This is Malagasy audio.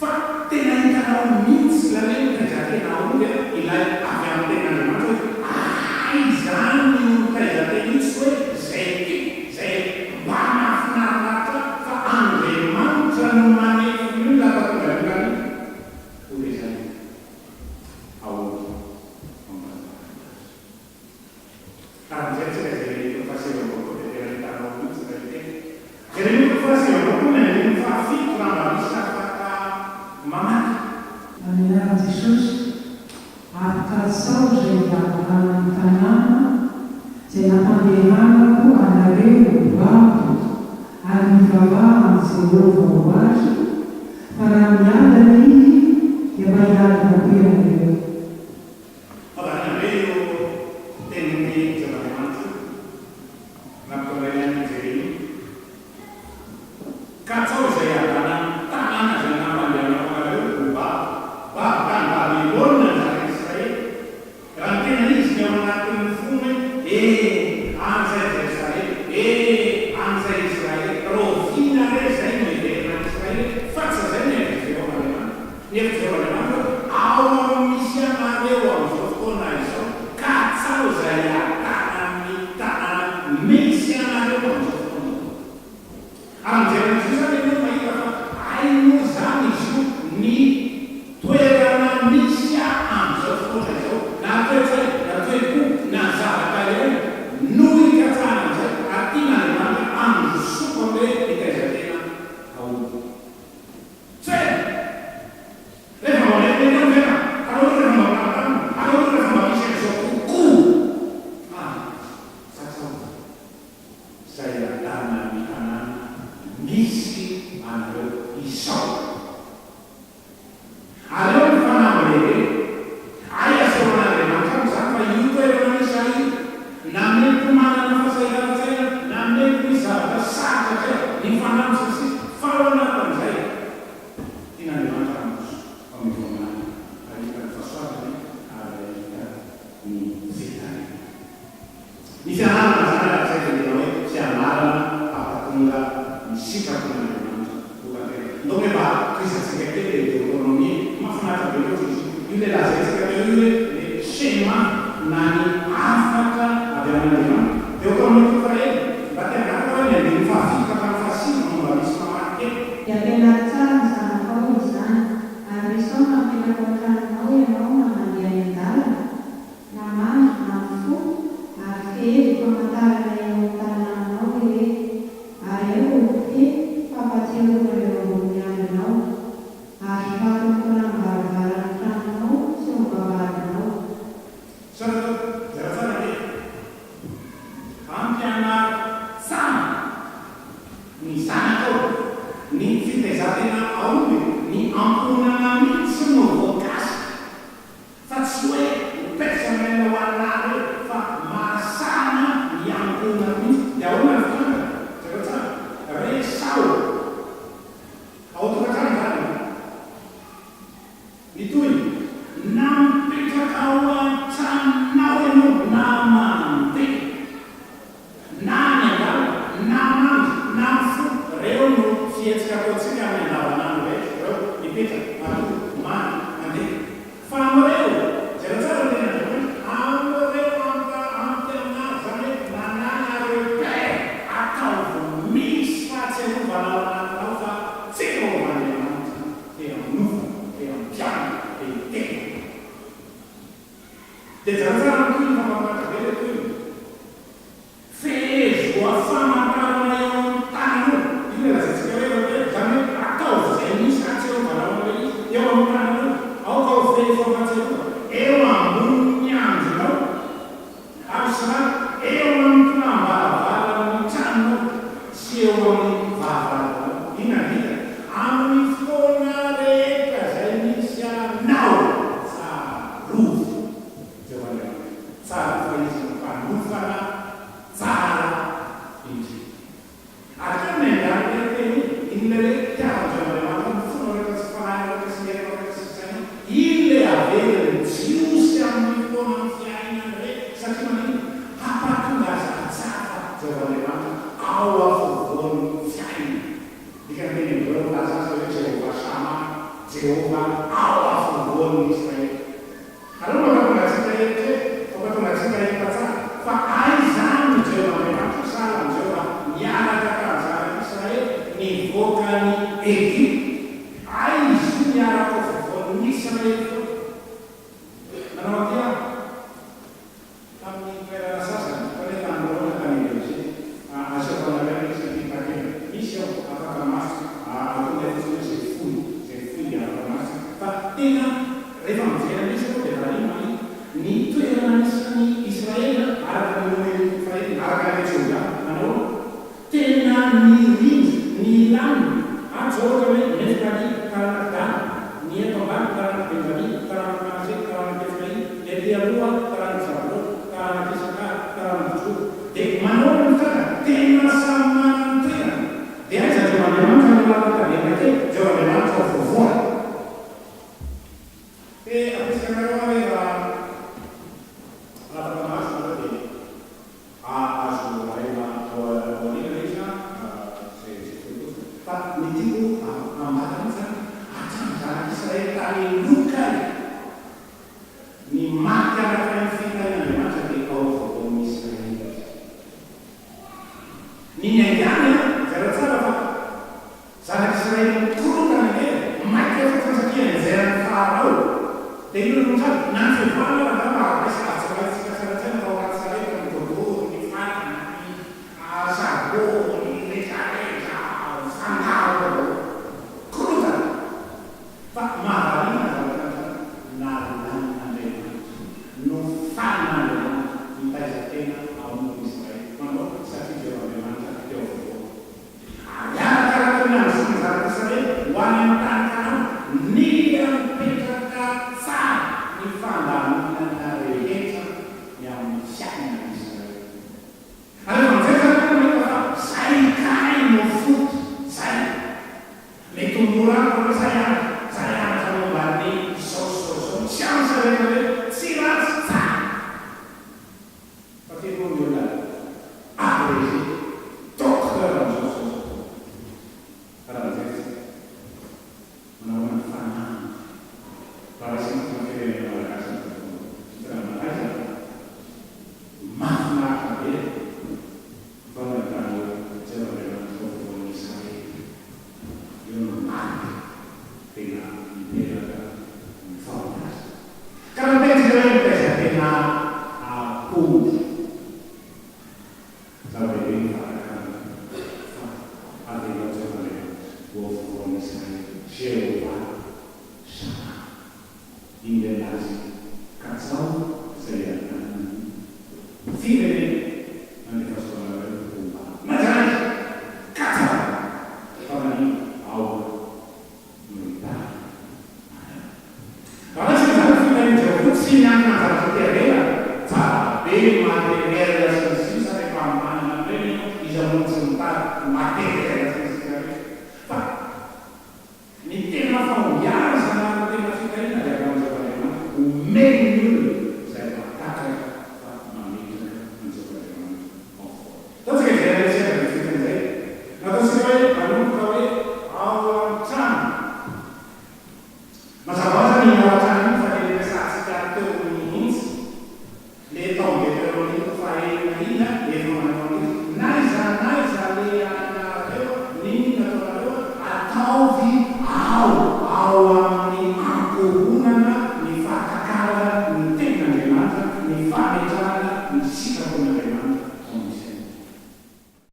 Fa tena hitanao mihitsy ilay hoe mitaiza tena aomby a, ilay avy amin'ny tenin'Andriamanitra hoe hay izany io mitaiza tena io tsy hoe izay tiako, izay mba mahafinaritraritra ahy fa Andriamanitra no manefy ny olona hampatonga ny olona ny ho tezaina aomby mampanjaka azy. Ary amin'izay tsika Jeremia toko faha-29 dia tena hitanao mihitsy ilay teny. Jeremia toko faha-29 ny andininy fahafito raha mba misy afaka mamaky. Amin'ny anaran'i Jesosy, ary katsaho izay hiadanan'ny tanàna izay nampandehanako anareo ho babo, ary mivavaha amin'i Jehovah ho azy, fa raha miadana izy, dia mba hiadana koa ianareo. Fandaniana be io tenin'i Jehovah Andriamanitra io, nampitondrainy an'i Jeremia. Katsaho izay hiadanan'ny tanàna izay nampandehanako anareo ho babo. Babo tany Babylona ny zanak'Israely. Raha ny tena izy ny ao anatin'ny fony hoe, Eh, any izay Jerosalema, eh, any izay Israely. Rahoviana re izay no hiverina any Israely fa tsy izay ny hevitr'i Jehovah Andriamanitra. Ny hevitr'i Jehovah Andriamanitra hoe, Ao amin'ny misy anareo amin'izao fotoana izao, katsaho izay hiadanan'ny tanàna misy anareo amin'izao fotoana izao. Ary mijery an'izy io izany ianao mahita fa hay moa izany izy io ny toerana misy ahy amin'izao fotoana izao, na toe-tsaina, na toe-po, na zavatra iainana, no ikatsahana an'izay, ary tian'Andriamanitra handrosoako amin'ilay fitaizan-tena hahomby. Tsena! Rehefa mba metimety eo ny fiainana, aleo aloha rehefa mba milamindamina, aleo aloha rehefa mba misy an'izao kokoa. Ah! Tsatsao izay adanan'ny tanàna misy anareo izao. Aleo ny fanamby lehibe. Hay aseho an'Andriamanitra amiko izany fa io toerana misy ahy io, na mety ho manana fahasahiran-tsaina, na mety misy zavatra sarotra atrehako, ny fanamby sy ny sisa, fa ao anatin'izay, tian'Andriamanitra handroso ao amin'ny voninahiny, hahita ny fahasoavany ary hahita ny fitahiany. Ny fianarana izany araka izay dia tena hoe fianarana hampatonga ny sitrapon'Andriamanitra ho tanteraka. Ndao ve mba tohizantsika kely ilay Deoteronomia e! Mahafinaritra be loatra izy io. Io ilay lazaintsika teo io hoe ilay schéma na ny hafatra avy amin'Andriamanitra. Deoteronomia toko fahenina. Mba te hangataka hoe ny andininy fahafito ka hatramin'ny fahasivy no mba misy mamaky kely. Dia ampianaro tsara ny zanakao izany, ary resaho na mipetraka ao an-tranonao ianao na mandeha any an-dalana, na mandry na mifoha, ary fehezo ho famantarana eo amin'ny tanananao ireny, ary aoka ho fe fampahatsiarovana eo ambonin'ny andrinao, ary soraty ny koram-baravaran'ny tranonao sy eo am-bavahadinao. Misaotra tompoko, zara tsara ange. Ampianaro tsara ny zanakao ny fitaizantena aomby, ny ankohonana mihitsy no voakasika. Fa tsy hoe ho personnel ho an'lah reo fa mahasahana ny ankohonany mihitsy. Dia ahoana ny fitrangany? Jereo tsara. Resaho ao an-tokantrano izany e. Ny tohiny, na mipetraka ao an-tranonao ianao na mandeha. Na any an-dalana, na mandry, na mifoha, reo no fihetsika ataontsika amin'ny andavanandro rehetra, reo, mipetraka, matory, mandry, mandeha. Fa amin'ireo, jereo tsara ny tenin'Andriamanitra, amin'ireo ampa, ampianaro, izany hoe manàna repère, ataovy misy fahatsiarovana ao anatinao fa Jehovah Andriamanitra te hanova, te hampianatra, te hiteny. Dia jereo tsara ny tohiny fa mahafinaritra be ilay tohiny. Fehezo famantarana eo amin'ny tananao. Io ilay lazaintsika hoe repère, izany hoe ataovy izay misy hahatsiarovanao an'ilay izy eo amin'ny tananao. Aoka ho fehy fampahatsiarovana eo ambonin'ny andrinao ary soraty eo amin'ny tolàm-baravaran'ny tranonao sy eo amin'ny vavahadinao. Inona ny dikany? Amin'ny fotoana rehetra izay misy anao, tsarovy Jehovah Andriamanitra. Jehovah ao afovoan'ny Israely. Aleo mampatonga antsika hieritreritra, mampatonga antsika hahita tsara fa aiza any no Jehovah Andriamanitra sahala amin'i Jehovah niaraka tamin'ny zanak'Israely nivoaka an'i Egypta. Aiza izy io niaraka ao afovoan'ny Israely foana? Nanao aty aho. Tamin'ny toerana sasany, toa hoe tany Roma, tany Belgique, asehoko anareo ilay izy satria takela. Misy ao, afaka maso, ataonay fotsiny hoe izay fohy, izay fohy dia afaka maso. Fa tena rehefa mijery an'ilay izy ianao dia variana mahita ny toerana nisy an'i Israely araka ny nomen'ny Tompo fahiny, araka ilay jeografy. Manao ahoana? Tena nirindra, nilamina. Ato izao ohatra hoe Neftaly, taranak'i Dana, ny eto ambany taranak'i Benjamina, taranak'i Manase, taranak'i Efraima, ny aty aloha taranak'i Zabolona, taranak'i Isakara, taranak'i Joda. Dia manao ny mitranga, tena samy manana ny toerany. Dia aiza Jehovah Andriamanitra no anatin'ny tabernakely? Jehovah Andriamanitra ao afovoany. Te hampirisika anareo aho hoe raha raha afaka mahazo nareo dia. A Azo alaina ao aoriana ilay izy an, izay izay fohy fotsiny. Fa ny tiako ambara mihitsy zany, hatramin'ny zanak'Israely tany lokany, ny maty araka ny fitahian'Andriamanitra dia ao afovoan'ny Israely izy. Ny niaingàny an, jereo tsara fa Zanak'Israely mikorontana ange e! Maika fotsiny satria enjehan'i Farao. Dia inona no mitranga? Na ny fivoahana ara angamba raisina azo raisina sary an-tsaina fa ao anaty sarety ny godoro, ny fatana, ny saribô, ny retraretra, mifangaro daholo. Korontana! Fa mahavariana ny zavatra mitranga, nalain'Andriamanitra, nofanin'Andriamanitra hitaiza tena ao amin'Israely. Manao satria Jehovah Andriamanitra teo afovoany. Ary arakaraka ny nandrosoan'ny zanak'Israely ho any amin'ny tany Kanana, nila nipetraka tsara ny fandaminana rehetra ny amin'ny fiainan'ny Israely. Ary rehefa mijery izany ianao mahita fa zay kay no fototra, zay. Mety ho mora amiko hoe zay ary, zay hianatra momba ny izao sy izao izao, ny siansa rehetra rehetra, tsy ratsy, tsara. Fa firy moa ny olona agrégé, docteur amin'izao fotoana izao? Fa raha mijery isika, manao ahoana ny fanamby raha raisina fotsiny ny firenena malagasy amin'izao fotoana izao? Hitanao mankaiza fa mahafinaritra be ny fahitana hoe Jehovah Andriamanitra vaovaon'ny Israely io no marika tena miteraka ny fahombiazana. Ka raha mitaiza izy ireo mitaiza tena ampondra. Zava-dehibe ny fahatakarana fa avelao Jehovah Andriamanitra ho afovoan'ny Israely, Jehovah Shammah. Iny ilay laza katsaho izay hiadanan'ny firenena nandefasako anareo ho mba aiza? Katsaho! Fa manino aoka no hitahy anareo. Raha raisina izany ny fitahian'i Jehovah tsy miankina amin'ny zavatra aty ivelany, tsara be ny materiel sy ny sisa rehefa manana an'ireny ianao, iza moa no tsy mitady materiel sy ny sisa rehetra. Fa ny tena fahombiazana ary ny tena fitahiana dia avy amin'i Jehovah Andriamanitra, omeny.